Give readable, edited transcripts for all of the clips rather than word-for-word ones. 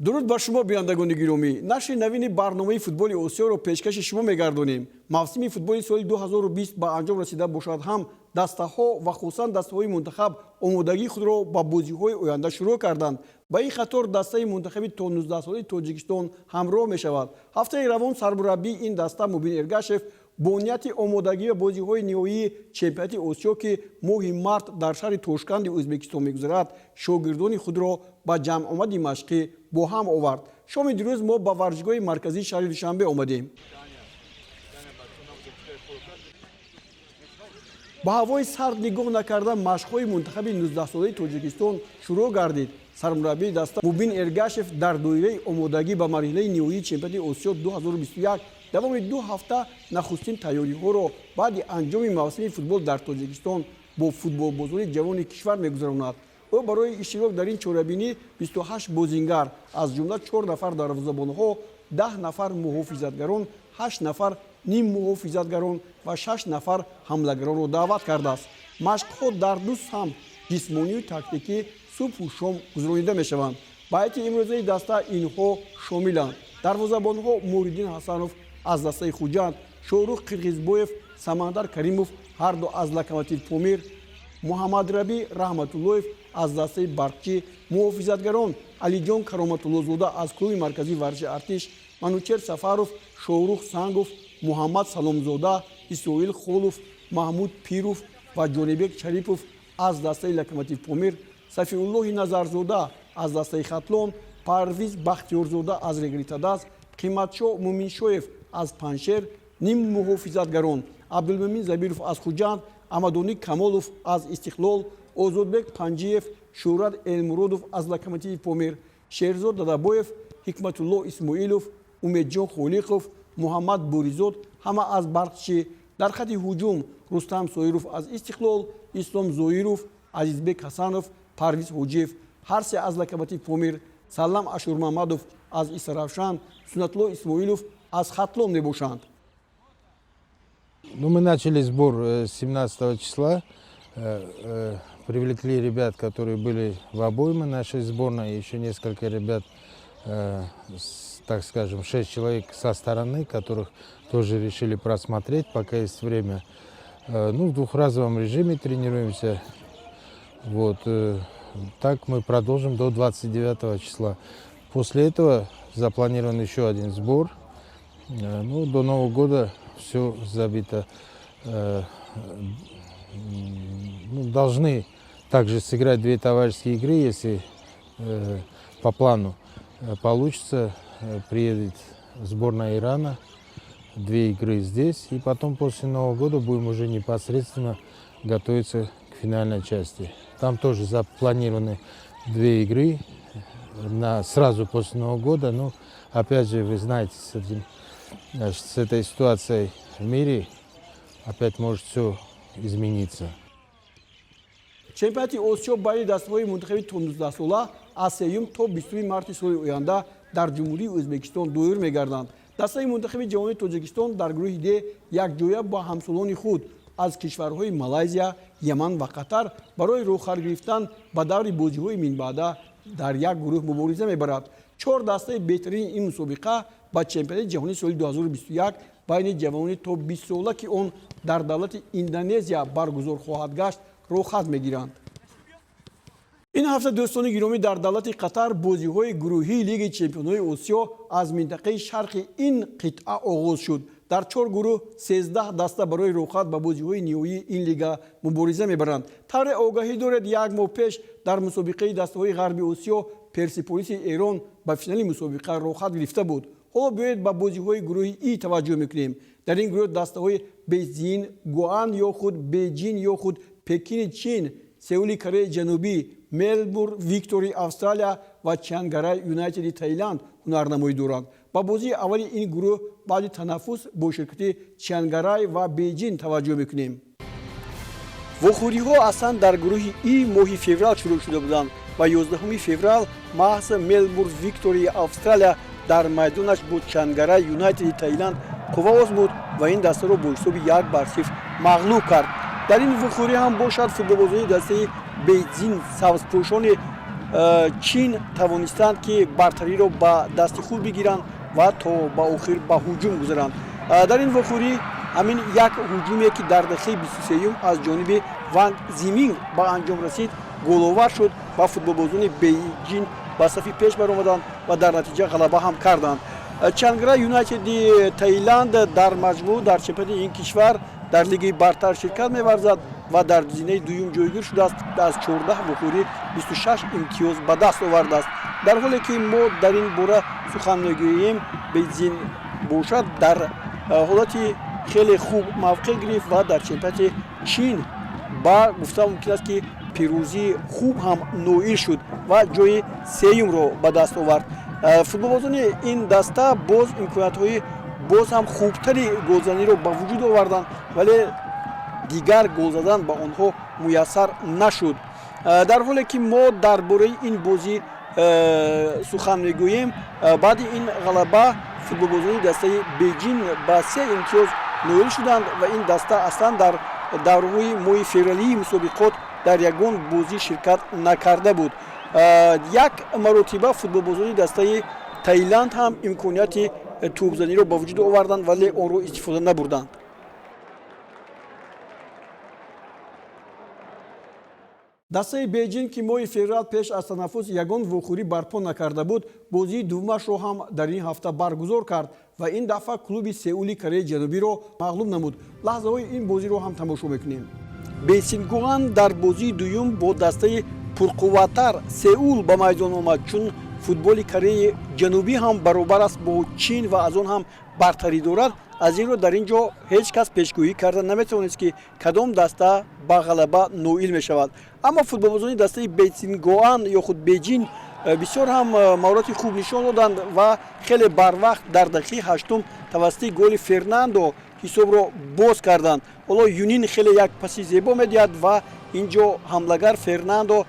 Дуруд ба шумо, бинандагони гиромӣ! Нашри навини барномаи футболи Осиёро пешкаши шумо мегардонем. Мавсими футболи соли 2020 ба анҷом расида бошад ҳам, дастаҳо ва хусусан дастаҳои мунтахаб омодагии худро ба бозиҳои оянда шурӯъ карданд. Ба ин қатор дастаи мунтахаби то 19-солаи Тоҷикистон ҳамроҳ мешавад. Ҳафтаи равон сармураббии ин даста Мубин Эргашев бо нияти омодагӣ ба бозиҳои ниҳоии чемпионати Осиё, ки моҳи март дар шаҳри Тошканди Ӯзбекистон мегузарад, шогирдони худро ба ҷамъомади машқӣ бо ҳам овард. Шоми дирӯз мо ба варзишгоҳи марказии шаҳри Душанбе омадем. Ба ҳавои сард нигоҳ накарда, машқҳои мунтахаби 19-солаи Тоҷикистон шурӯъ гардид. Сармураббии даста Мубин Эргашев дар доираи омодагӣ ба марҳилаи ниҳоии чемпионати Осиё 2021 давоми 2 ҳафта нахустин тайёриҳоро баъди анҷоми мавсими футбол дар Тоҷикистон бо футболбозони ҷавони кишвар мегузаронад. Ӯ барои иштирок дар ин чорабинӣ 28 бозингар, аз ҷумла чор нафар дарвозабонҳо, 10 нафар муҳофизатгарон, ҳашт нафар ниммуҳофизатгарон ва шаш нафар ҳамлагаронро даъват кардааст. Машқҳо дар ду самт, ҷисмонию тактикӣ, субҳу шом гузаронида мешаванд. Ба ҳайати имрӯзаи даста инҳо шомиланд: дарвозабонҳо Муҳриддин Ҳасанов аз дастаи Хуҷанд, Шоҳрух Қирғизбоев, Самандар Каримов, ҳарду аз Локомотив Помир, Муҳаммадрабӣ Раҳматуллоев аз дастаи Барқчӣ, муҳофизатгарон Алиҷон Кароматуллозода аз клуби марказии варзиши Артиш, Манучер Сафаров, Шоҳрух Сангов, Муҳаммад Саломзода, Исроил Холов, Маҳмуд Пиров ва Ҷонибек Шарипов аз дастаи Локомотив Помир, Сафиуллоҳи Назарзода аз дастаи Хатлон, Парвиз Бахтиёрзода аз Регаритадас, Қиматшоҳ Муминшоев аз Панҷшер, ниммуҳофизатгарон Абдулмумин Забиров аз Хуҷанд, Амадони Камолов аз Истиқлол, Озодбек Панҷиев, Шӯҳрат Элмуродов аз Локомотиви Помир, Шерзод Дадабоев, Ҳикматулло Исмоилов, Умедҷон Холиқов, Муҳаммад Боризод, ҳама аз Барқчӣ. Дар хати ҳуҷум Рустам Соиров аз Истиқлол, Ислом Зоиров, Азизбек Ҳасанов, Парвиз Ҳоҷиев, ҳар се аз Локомотив Помир, Салам Ашурмамадов аз Истаравшан, Суннатулло Исмоилов аз Хатлон мебошанд. Ну, мы начали сбор 17 числа. Привлекли ребят, которые были в обойме нашей сборной, еще несколько ребят, так скажем, шесть человек со стороны, которых тоже решили просмотреть, пока есть время. Ну, в двухразовом режиме тренируемся. Вот. Так мы продолжим до 29 числа. После этого запланирован еще один сбор. Ну, до Нового года все забито. Ну, должны также сыграть две товарищеские игры, если по плану получится. Приедет сборная Ирана, две игры здесь, и потом после Нового года будем уже непосредственно готовиться к финальной части. Там тоже запланированы две игры сразу после Нового года. Но опять же, вы знаете, значит, с этой ситуацией в мире опять может все измениться. Чемпионати Осиё байни дастаҳои мунтахаби то 19 сола аз 3 то 20 марти соли оянда дар Ҷумҳурии Ӯзбекистон доир мегарданд. Дастаи мунтахаби ҷавони Тоҷикистон дар гурӯҳи Д якҷоя бо ҳамсолони худ аз кишварҳои Малайзия, Яман ва Қатар барои рӯхат гирифтан ба даври бозиҳои минбаъда дар як гурӯҳ мубориза мебарад. Чор дастаи беҳтарини ин мусобиқа ба чемпионати ҷаҳонии соли 2021 байни ҷавонони то 20 сола, ки он дар давлати Индонезия баргузор хоҳад гашт, рӯхат мегиранд. Ин ҳафта, дӯстони гиромӣ, дар давлати Қатар бозиҳои гурӯҳии Лигаи чемпионҳои Осиё аз минтақаи шарқи ин қитъа оғоз шуд. Дар чор гурӯҳ 13 даста барои рӯхат ба бозиҳои ниҳоии ин лига мубориза мебаранд. Тавре огаҳӣ доред, як моҳ пеш дар мусобиқаи дастаҳои Ғарби Осиё Персиполиси Эрон ба финали мусобиқа рӯхат гирифта буд. Ҳоло биёед, ба бозиҳои гурӯҳи И таваҷҷӯҳ мекунем. Дар ин гурӯҳ дастаҳои Бейзин Гуан ё худ Беҷин ё худ Пекини Чин, Сеули Кореяи Ҷанубӣ, Мелбурн Виктори Австралия ва Чиангарай Юнайтеди Таиланд ҳунарнамоӣ доранд. Ба бозии аввали ин гурӯҳ баъди танаффус бо ширкати Чиангарай ва Беҷин таваҷҷӯҳ мекунем. Вохӯриҳо аслан дар гурӯҳи И моҳи феврал шурӯъ шуда буданд ва 11 феврал маҳз Мелбурн Виктории Австралия дар майдонаш бо Чангарай Юнайтеди Таиланд қувва озмуд ва ин дастаро бо ҳисоби 1-0 мағлуб кард. Дар ин вохӯрӣ ҳам бошад, футболбозони дастаи Бейҷин, сабзпӯшони Чин тавонистанд, ки бартариро ба дасти худ бигиранд ва то ба охир ба ҳуҷум гузаранд. Дар ин вохӯрӣ ҳамин як ҳуҷуме, ки дар дақиқаи 23-юм аз ҷониби Ванг Зиминг ба анҷом расид, головар шуд ва футболбозони Бейҷин ба сафи пеш баромаданд ва дар натиҷа ғалаба ҳам карданд. Чанграй Юнайтеди Таиланд дар маҷмӯъ дар чемпионати ин кишвар дар лигаи бартар ширкат меварзад ва дар зинаи дуюм ҷойгир шудааст, аз 14 вохӯрӣ 26 имтиёз ба даст овардааст. Дар ҳоле ки мо дар ин бора сухан мегӯем, Бейҷин бошад, дар ҳолати хеле хуб мавқеъ гирифт ва дар чемпионати Чин ба гуфта мумкин аст, ки пирӯзии хуб ҳам ноил шуд ва ҷои сеюмро ба даст овард. Футболбозони ин даста боз имкониятҳои боз ҳам хубтари голзаниро ба вуҷуд оварданд, вале дигар гол задан ба онҳо муяссар нашуд. Дар ҳоле ки мо дар бораи ин бозӣ сухан мегӯем, баъди ин ғалаба футболбозони дастаи Бейҷин ба се имтиёз ноил шуданд ва ин даста аслан дар давраҳои моҳи февралии мусобиқот дар ягон бозӣ ширкат накарда буд. Як маротиба футболбозони дастаи Таиланд ҳам имконияти тӯбзаниро ба вуҷуд оварданд, вале онро истифода набурданд. Дастаи Бейҷин, ки моҳи феврал пеш аз танаффус ягон вохӯрӣ барпо накарда буд, бозии дуввумашро ҳам дар ин ҳафта баргузор кард ва ин дафъа клуби Сеули Кореяи Ҷанубиро мағлуб намуд. Лаҳзаҳои ин бозиро ҳам тамошо мекунем. Бейсингуан дар бозии дуюм бо дастаи пурқувваттар Сеул ба майдон омад, чун футболи Кореяи Ҷанубӣ ҳам баробар аст бо Чин ва аз он ҳам бартарӣ дорад. Аз ин рӯ дар ин ҷо ҳеҷ кас пешгӯӣ карда наметавонист, ки кадом даста ба ғалаба ноил мешавад. Аммо футболбозони дастаи Бейсингоан ё худ Беҷин бисёр ҳам маҳорати хуб нишон доданд ва хеле барвақт дар дақиқаи 8-ум тавассути голи Фернандо ҳисобро боз карданд. Ҳоло Юнин хеле як паси зебо медиҳад ва ин ҷо ҳамлагар Фернандо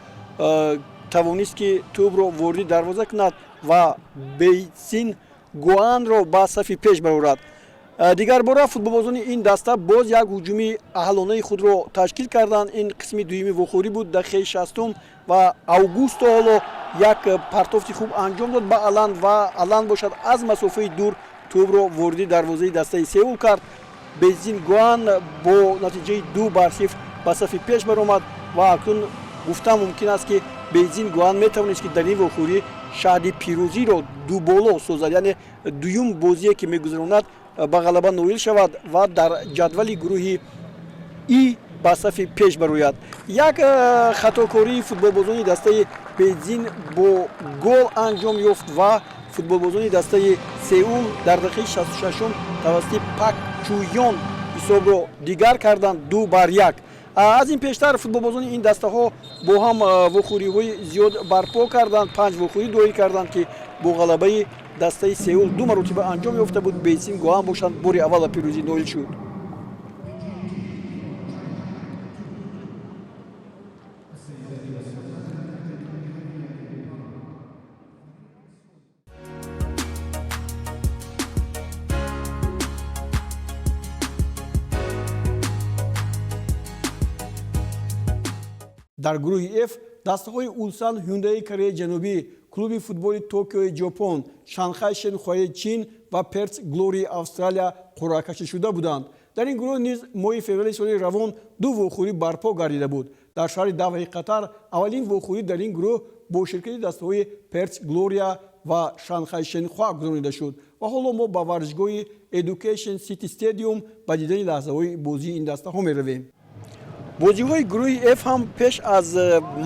тавонист, ки тӯбро вориди дарвоза кунад ва Бейсин Гоанро ба сафи пеш барорад. Дигарбора футболбозони ин даста боз як ҳуҷуми аҳлонаи худро ташкил карданд. Ин қисми дуюми вохӯрӣ буд, дақиқаи 60-ум, ва Августо ҳоло як партофти хуб анҷом дод ба Алан ва Алан бошад, аз масофаи дур тӯбро вориди дарвозаи дастаи Сеул кард. Бейзин Гуан бо натиҷаи 2-0 ба сафи пеш баромад ва акнун гуфта мумкин аст, ки Бейзин Гуан метавонист, ки дар ин вохӯрӣ шаҳди пирӯзиро дуболо созад, яъне дуюм бозие, ки мегузаронад, ба ғалаба ноил шавад ва дар ҷадвали гурӯҳи И ба сафи пеш барояд. Як хатокории футболбозони дастаи Бейзин бо гол анҷом ёфт ва футболбозони дастаи Сеул дар дақиқаи 66-ум тавассути Пак Чуён ҳисобро дигар карданд, 2-1. Аз ин пештар футболбозони ин дастаҳо бо ҳам вохӯриҳои зиёд барпо карданд, панҷ вохӯрӣ доир карданд, ки бо ғалабаи дастаи Сеул ду маротиба анҷом ёфта буд. Бейсин Гоан бошанд, бори аввал ба пирӯзӣ ноил шуд. Дар гурӯҳи Ф дастаҳои Улсан Ҳюндаи Кореяи Ҷанубӣ, клуби футболи Токиои Ҷопон, Шанхай Шенхуаи Чин ва Перт Глории Австралия қуръакашӣ шуда буданд. Дар ин гурӯҳ низ моҳи феврали соли равон ду вохӯрӣ барпо гардида буд. Дар шаҳри Давҳаи Қатар аввалин вохӯрӣ дар ин гурӯҳ бо ширкати дастаҳои Перт Глория ва Шанхай Шенхуа гузаронида шуд ва ҳоло мо ба варзишгоҳи Education City Stadium ба дидани лаҳзаҳои бозии ин дастаҳо меравем. Бозиҳои гурӯҳи Ф ҳам пеш аз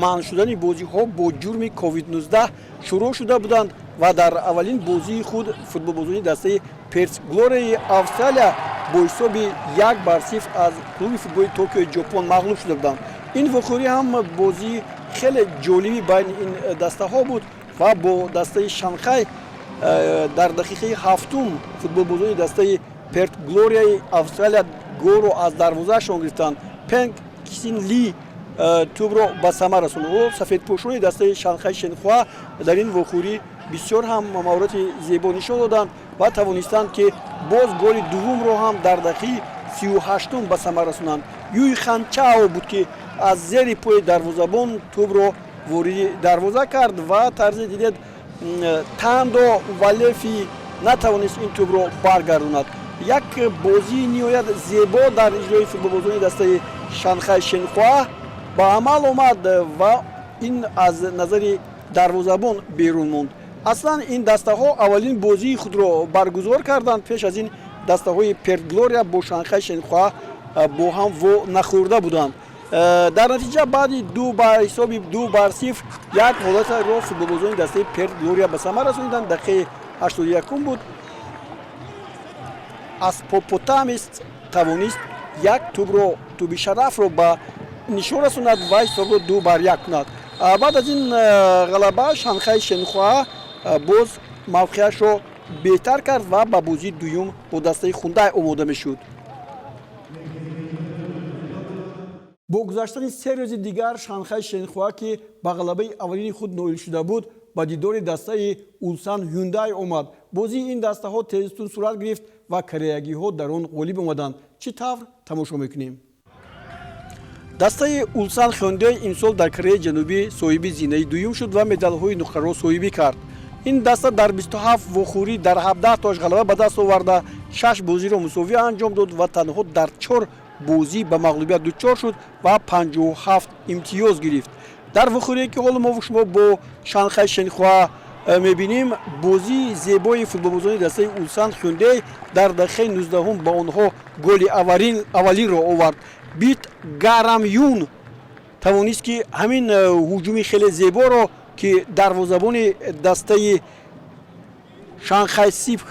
манъ шудани бозиҳо бо ҷурми COVID-19 шурӯъ шуда буданд ва дар аввалин бозии худ футболбозони дастаи Перт Глорияи Австралия бо ҳисоби 1-0 аз клуби футболи Токиои Ҷопон мағлуб шуда буданд. Ин вохӯрӣ ҳам бозии хеле ҷолиби байни ин дастаҳо буд ва бо дастаи Шанхай дар дақиқаи 7-ум футболбозони дастаи Перт Глорияи Австралия голро аз дарвозаашон гирифтанд. Пенг Кисин Ли тӯбро ба самар расонд. Ӯ сафедпӯшони дастаи Шанхай Шенхуа дар ин вохӯрӣ бисёр ҳам маҳорати зебо нишон доданд ва тавонистанд, ки боз голи дуввумро ҳам дар дақиқаи 38-ум ба самар расонанд. Юй Ханчао буд, ки аз зери пои дарвозабон тӯбро Вориди дарвоза кард ва тарзе дидед, Тандо Валефи натавонист ин тӯбро баргардонад. Як бозии ниҳоят зебо дар иҷрои футболбозони дастаи Шанхай Шенхуа ба амал омад ва ин аз назари дарвозабон берун монд. Аслан ин дастаҳо аввалин бозии худро баргузор карданд. Пеш аз ин дастаҳои Перт Глория бо Шанхай Шенхуа бо ҳам во нахӯрда буданд. Дар натиҷа баъди ду ба ҳисоби 2-0 як ҳолатро футболбозони дастаи Перт Глория ба самар расониданд. Дақиқаи 81 буд, аз Попотамис тавонист як тӯбро, тӯби шарафро ба нишон расонад ва ҳисобро 2-1 кунад. Баъд аз ин ғалаба Шанхай Шенхуа боз мавқеашро беҳтар кард ва ба бозии дуюм бо дастаи Хундай омода мешуд. Бо гузаштани 3 рӯзи дигар Шанхай Шенхуа, ки ба ғалабаи аввалини худ ноил шуда буд, ба дидори дастаи Улсан Ҳюндай омад. Бозии ин дастаҳо тезтун сурат гирифт ва кореягиҳо дар он ғолиб омаданд. Чӣ тавр, тамошо мекунем. Дастаи Улсан Хёндей имсол дар Кореяи Ҷанубӣ соҳиби зинаи дуюм шуд ва медалҳои нуқраро соҳибӣ кард. Ин даста дар 27 вохӯрӣ дар 17 тоаш ғалаба ба даст оварда, шаш бозиро мусовӣ анҷом дод ва танҳо дар чор бозӣ ба мағлубият дучор шуд ва 57 имтиёз гирифт. Дар вохӯрие, ки ҳоло мо шумо бо Шанхай Шенхуа мебинем, бозии зебои футболбозони дастаи Улсан Хюндей дар дақиқаи 19-ум ба онҳо голи аввалинро овард. Бит Гарамюн тавонист, ки ҳамин ҳуҷуми хеле зеборо, ки дарвозабони дастаи Шанхай Сип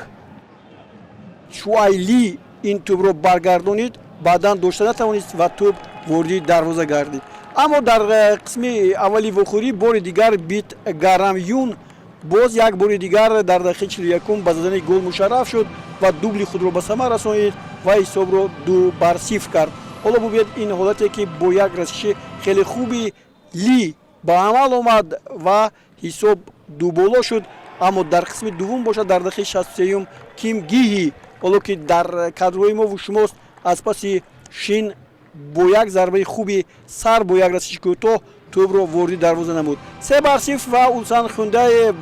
Шуайли ин тӯбро баргардонид, баъдан дошта натавонист ва тӯб вориди дарвоза гардид. Аммо дар қисми аввали вохӯрӣ бори дигар Бит Гарамюн боз як бори дигар дар дақиқаи 41-ум ба задани гол мушарраф шуд ва дубли худро ба самар расонид ва ҳисобро 2-0 кард. Ҳоло бубинед ин ҳолате, ки бо як расиши хеле хуби Ли ба амал омад ва ҳисоб дуболо шуд. Аммо дар қисми дуввум бошад, дар дақиқаи 63-юм Ким Гиҳи, ҳоло ки дар кадрҳои мову шумост, аз паси Шин бо як зарбаи хуби сар, бо як расиши кӯтоҳ тӯбро вориди дарвоза намуд. 3-0 ва Улсан Хундай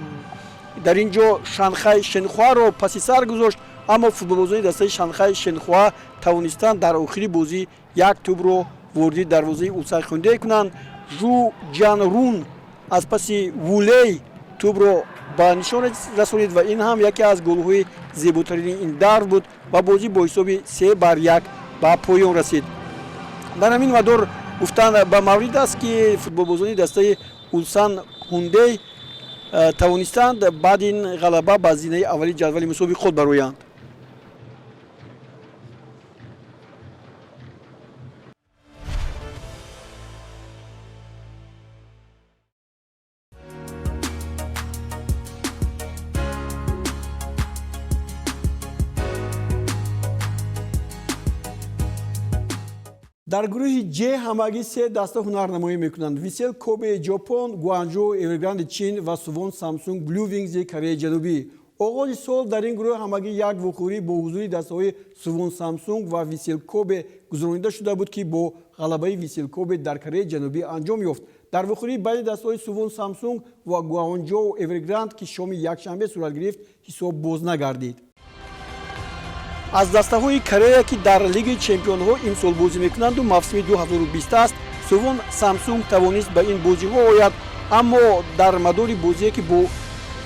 дар ин ҷо Шанхай Шенхуаро паси сар гузошт. Аммо футболбозони дастаи Шанхай Шенхуа тавонистанд дар охири бозӣ як тӯбро вориди дарвозаи Улсан Хундай кунанд. Жу Ҷанрун аз паси Вулей тӯбро ба нишон расонид ва ин ҳам яке аз голҳои зеботарини ин давр буд ва бозӣ бо ҳисоби 3-1 ба поён расид. Дар ҳамин мадор гуфтан ба маврид аст, ки футболбозони дастаи Улсан Ҳундей тавонистанд баъди ин ғалаба ба зинаи аввали ҷадвали мусобиқот бароянд. Дар гурӯҳи Ҷ ҳамагӣ се даста ҳунарнамоӣ мекунанд: Висел Кобе Ҷопон, Гуанҷоу Эвергранди Чин ва Сувон Самсунг Блювингзи Кореяи Ҷанубӣ. Оғози сол дар ин гурӯҳ ҳамагӣ як вохӯрӣ бо ҳузури дастаҳои Сувон Самсунг ва Висел Кобе гузаронида шуда буд, ки бо ғалабаи Висел Кобе дар Кореяи Ҷанубӣ анҷом ёфт. Дар вохӯрии байни дастаҳои Сувон Самсунг ва Гуанҷоу Эвергранд, ки шоми якшанбе сурат гирифт, ҳисоб боз нагардид. Аз дастаҳои Корея, ки дар Лигаи чемпионҳо имсол бозӣ мекунанду мавсими 2020 аст, Сувон Самсунг тавонист ба ин бозиҳо ояд. Аммо дар мадори бозие, ки бо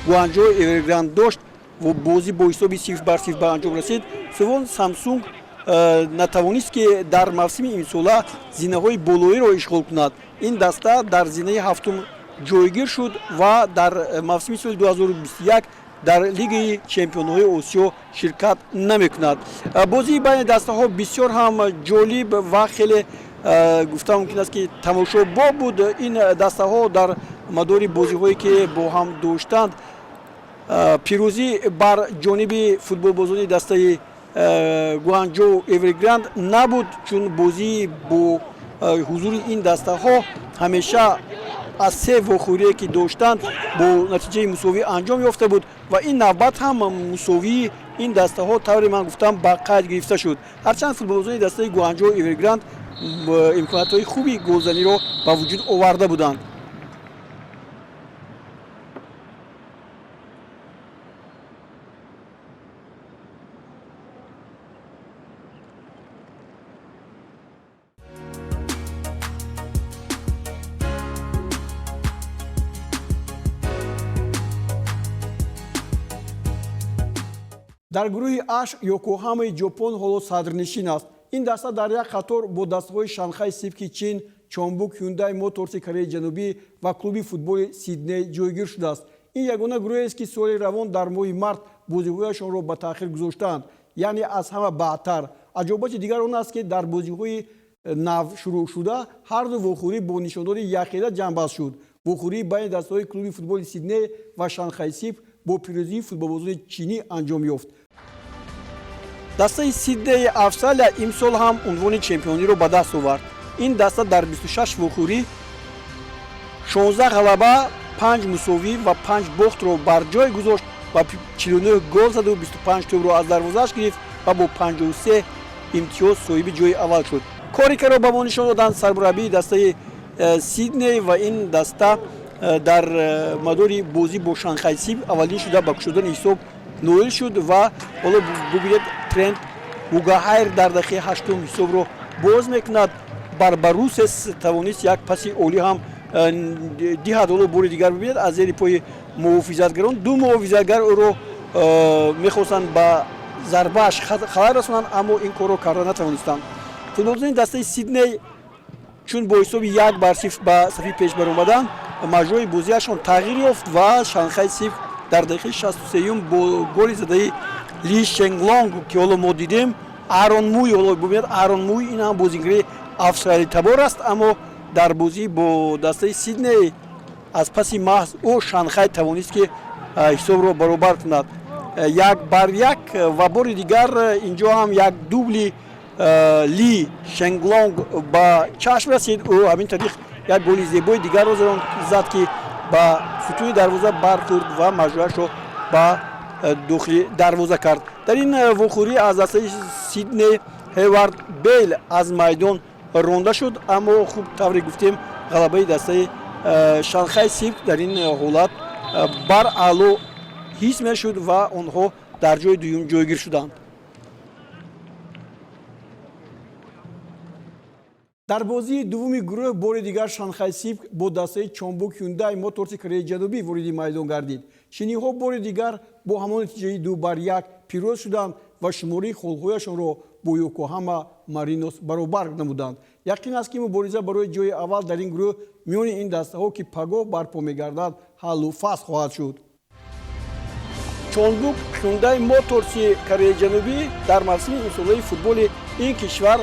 Гуанҷоу Эвергранд дошт, бозӣ бо ҳисоби 0-0 ба анҷом расид. Сувон Самсунг натавонист, ки дар мавсими имсола зинаҳои болоиро ишғол кунад. Ин даста дар зинаи ҳафтум ҷойгир шуд ва дар мавсими соли 2021 дар Лигаи чемпионҳои Осиё ширкат намекунад. Бозии байни дастаҳо бисёр ҳам ҷолиб ва хеле, гуфта мумкин аст, ки тамошобоб буд. Ин дастаҳо дар мадори бозиҳое, ки бо ҳам доштанд, пирӯзӣ бар ҷониби футболбозони дастаи Гуанҷоу Эвергранд набуд, чун бозии бо ҳузури ин дастаҳо ҳамеша аз се вохӯрие, ки доштанд, бо натиҷаи мусовӣ анҷом ёфта буд ва ин навбат ҳам мусовии ин дастаҳо, тавре ман гуфтам, ба қайд гирифта шуд. Ҳарчанд футболбозони дастаи Гуанҷоу Эвергранд имкониятҳои хуби голзаниро ба вуҷуд оварда буданд. Дар гурӯҳи H Йокоҳамаи Ҷопон ҳоло садрнишин аст. Ин даста дар як қатор бо дастаҳои Шанхай Сипки Чин, Чонбук Ҳюндай Моторси Кореяи Ҷанубӣ ва клуби футболи Сидней ҷойгир шудааст. Ин ягона гурӯҳест, ки соли равон дар моҳи март бозиҳояшонро ба таъхир гузоштаанд, яъне аз ҳама баъдтар. Аҷоботи дигар он аст, ки дар бозиҳои нав шурӯъшуда ҳарду вохӯрӣ бо нишондоди якхела ҷамъбаст шуд. Вохӯрии байни дастаҳои клуби футболи Сидней ва Шанхай Сип бо пирӯзии футболбозони чинӣ анҷом ёфт. Дастаи Сиднеи Австралия имсол ҳам унвони чемпиониро ба даст овард. Ин даста дар 26 вохӯрӣ 16 ғалаба, 5 мусовӣ ва 5 бохтро бар ҷой гузошт ва 49 гол заду 25 тӯбро аз дарвозааш гирифт ва бо 53 имтиёз соҳиби ҷои аввал шуд. Корикаро ба мо нишон доданд сармураббии дастаи Сидней ва ин даста дар мадори бозӣ бо Шанхай Сип аввалин шуда ба кушодани ҳисоб ноил шуд. Ва ҳоло бубинед, Трент Бугахайр дар дақиқаи ҳаштум ҳисобро боз мекунад. Барбарусес тавонист як паси олӣ ҳам диҳад. Ҳоло бори дигар бибинед, аз зери пои муҳофизатгарон ду муҳофизатгар ӯро мехостанд ба зарбааш халал расонанд, аммо ин корро карда натавонистанд. Футболбозони дастаи Сидней чун бо ҳисоби 1-0 ба сафи пеш баромаданд, маҷрои бозиашон тағйир ёфт ва Шанхай Сип дар дақиқаи 63-юм бо голи задаи Ли Шенглонг, ки ҳоло мо дидем, Арон Муй. Ҳоло бубинед, Арон Муй, ин ҳам бозигари австралитабор аст, аммо дар бозӣ бо дастаи Сидней аз паси маҳз ӯ Шанхай тавонист, ки ҳисобро баробар кунад 1-1. Ва бори дигар инҷо ҳам як дубли Ли Шенглонг ба чашм расид. Ӯ ҳамин тариқ як голи зебои дигарро зад, ки ба сутуни дарвоза бархӯрд ва маҷрояшро ба дохили дарвоза кард. Дар ин вохӯрӣ аз дастаи Сидней Ҳевард Бейл аз майдон ронда шуд, аммо хуб, тавре гуфтем, ғалабаи дастаи Шанхай Сип дар ин ҳолат бараъло ҳис мешуд ва онҳо дар ҷои дуюм ҷойгир шуданд. Дар бозии дуввуми гурӯҳ бори дигар Шанхай Сип бо дастаи Чонбук Ҳюндай Моторси Кореяи Ҷанубӣ вориди майдон гардид. Чиниҳо бори дигар бо ҳамон натиҷаи 2-1 пирӯз шуданд ва шумораи холҳояшонро бо Йокоҳама Маринос баробар намуданд. Яқин аст, ки мубориза барои ҷои аввал дар ин гурӯҳ миёни ин дастаҳо, ки пагоҳ барпо мегардад, ҳаллу фасл хоҳад шуд. Чонбук Ҳюндай Моторси Кореяи Ҷанубӣ дар мавсими имсолаи футболи ин кишвар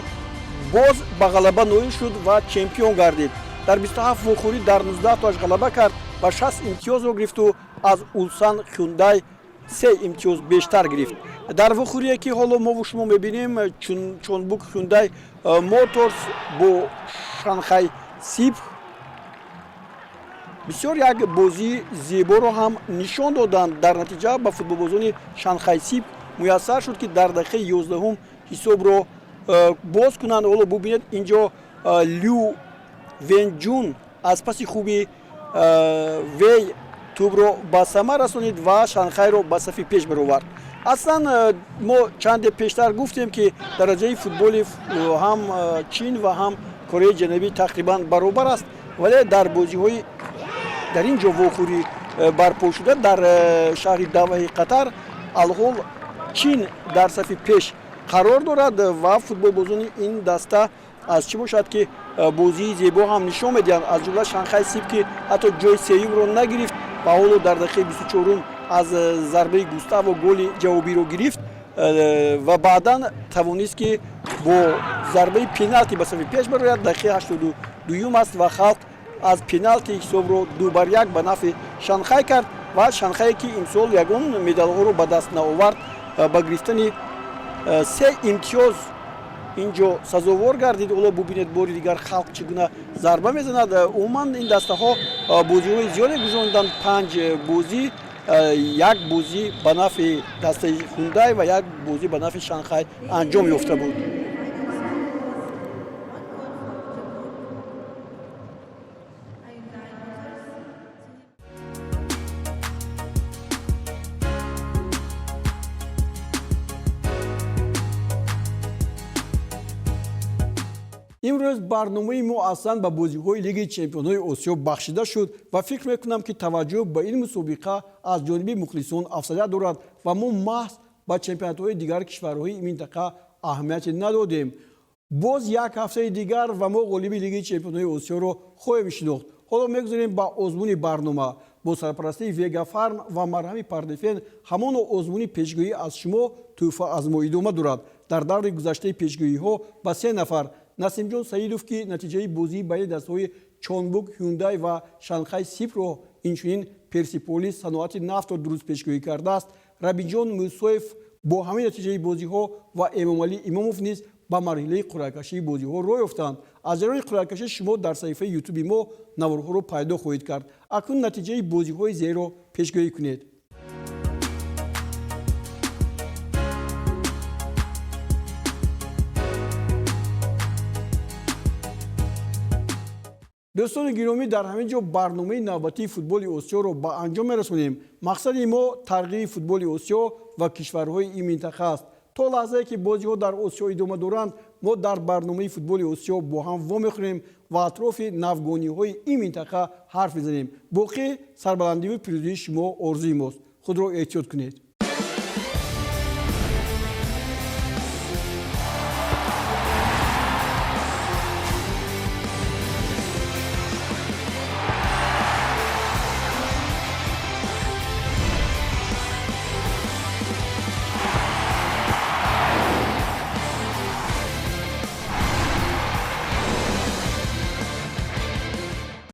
боз ба ғалаба ноил шуд ва чемпион гардид. Дар 27 вохӯрӣ дар 19 тоаш ғалаба кард ва 60 имтиёзро гирифту аз Улсан Ҳюндай се имтиёз бештар гирифт. Дар вохӯрие, ки ҳоло мову шумо мебинем, Чонбук Ҳюндай Моторс бо Шанхай Сип бисёр як бозии зеборо ҳам нишон доданд. Дар натиҷа ба футболбозони Шанхай Сип муяссар шуд, ки дар дақиқаи 11-ум ҳисобро боз кунанд. Ҳоло бубинед, инҷо Лю Венҷун аз паси хуби вей тӯбро ба самар расонид ва Шанхайро ба сафи пеш баровард. Аслан мо чанде пештар гуфтем, ки дараҷаи футболи ҳам Чин ва ҳам Кореяи Ҷанубӣ тақрибан баробар аст, вале дар бозиҳои дар ин ҷо вохӯрӣ барпо шуда дар шаҳри Даваи Қатар алҳол Чин дар сафи пеш қарор дорад ва футболбозони ин даста аз чӣ бошад, ки бозии зебо ҳам нишон медиҳанд. Аз ҷумла Шанхай Сип, ки ҳатто ҷои сеюмро нагирифт ва ҳоло дар дақиқаи 24-ум аз зарбаи Густаво голи ҷавобиро гирифт ва баъдан тавонист, ки бо зарбаи пеналти ба сафи пеш барояд. Дақиқаи 82-юм аст ва халқ аз пеналти ҳисобро 2-1 ба нафъи Шанхай кард. Ва Шанхае, ки имсол ягон медалҳоро ба даст наовард, ба гирифтани се имтиёз инҷо сазовор гардид. Ҳоло бубинед, бори дигар халқ чӣ гуна зарба мезанад. Умуман ин дастаҳо бозиҳои зиёде гузарониданд: панҷ бозӣ, як бозӣ ба нафъи дастаи Ҳундай ва як бозӣ ба нафъи Шанхай анҷом ёфта буд. Имрӯз барномаи мо аслан ба бозиҳои Лигаи чемпионҳои Осиё бахшида шуд ва фикр мекунам, ки таваҷҷӯҳ ба ин мусобиқа аз ҷониби мухлисон афзалият дорад ва мо маҳз Ба чемпионатҳои дигар кишварҳои минтақа аҳамияте надодем. Боз як ҳафтаи дигар ва мо ғолиби Лигаи чемпионҳои Осиёро хоҳем шинохт. Ҳоло мегузарем ба озмуни барнома бо сарпарастии Вегафарм ва марҳами Пардифен. Ҳамоно озмуни пешгӯӣ аз шумо, тӯҳфа аз мо идома дорад. Дар даври гузаштаи пешгӯиҳо ба се нафар, Насимҷон Саидов, ки натиҷаи бозии байни дастаҳои Чонбук Ҳюндай ва Шанхай Сипро, инчунин Персиполис Саноати Нафтро дуруст пешгӯӣ кардааст, Рабиҷон Мусоев бо ҳамин натиҷаи бозиҳо ва Эмомалӣ Имомов низ ба марҳилаи қуръакашии бозиҳо роҳ ёфтанд. Аз ҷараёни қуръакашӣ шумо дар саҳифаи Ютуби мо наворҳоро пайдо хоҳед кард. Акнун натиҷаи бозиҳои зерро пешгӯӣ кунед. Дӯстони гиромӣ, дар ҳамин ҷо барномаи навбатии футболи Осиёро ба анҷом мерасонем. Мақсади мо тарғиби футболи Осиё ва кишварҳои ин минтақа аст. То лаҳзае ки бозиҳо дар Осиё идома доранд, мо дар барномаи футболи Осиё бо ҳам вомехӯрем ва атрофи навгониҳои ин минтақа ҳарф мезанем. Боқӣ сарбаландиву пирӯзии шумо орзуи мост. Худро эҳтиёт кунед.